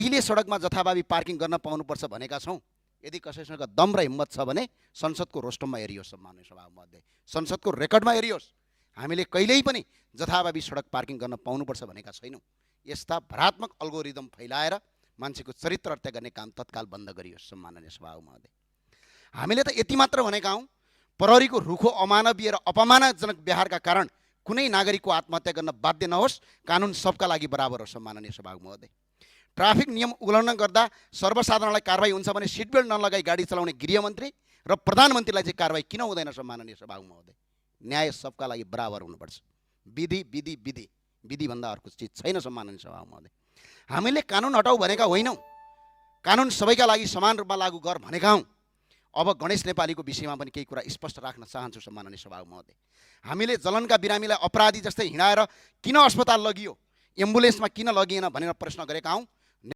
अहिले सडकमा जथाभावी पार्किङ गर्न पाउनुपर्छ भनेका छौँ। यदि कसैसँग दम र हिम्मत छ भने संसदको रोस्टममा हेरियोस्, सम्माननीय सभामुखज्यू, संसदको रेकर्डमा हेरियोस्। हामीले कहिल्यै पनि जथाभावी सडक पार्किङ गर्न पाउनुपर्छ भनेका छैनौँ। यस्ता भरात्मक अल्गोरिदम फैलाएर मान्छेको चरित्र हत्या गर्ने काम तत्काल बन्द गरियोस्, सम्माननीय सभामुखज्यू। हामीले त यति मात्र भनेका हौँ, प्रहरीको रुखो अमानवीय र अपमानजनक व्यवहारका कारण कुनै नागरिकको आत्महत्या गर्न बाध्य नहोस्। कानुन सबका लागि बराबर हो, सम्माननीय सभामुखज्यू। ट्राफिक नियम उल्लङ्घन गर्दा सर्वसाधारणलाई कारबाही हुन्छ भने सिट बेल्ट नलगाई गाडी चलाउने गृहमन्त्री र प्रधानमन्त्रीलाई चाहिँ कारबाही किन हुँदैन, सम्माननीय सभामुखज्यू? न्याय सबका लागि बराबर हुनुपर्छ। विधि विधि विधि विधिभन्दा अर्को चिज छैन, सम्माननीय सभामुखज्यू। हामीले कानुन हटाऊ भनेका होइनौँ, कानुन सबैका लागि समान रूपमा लागू गर भनेका हौँ। अब गणेश नेपालीको विषयमा पनि केही कुरा स्पष्ट राख्न चाहन्छु, सम्माननीय सभामुखज्यू। हामीले जलनका बिरामीलाई अपराधी जस्तै हिँडाएर किन अस्पताल लगियो, एम्बुलेन्समा किन लगिएन भनेर प्रश्न गरेका हौँ।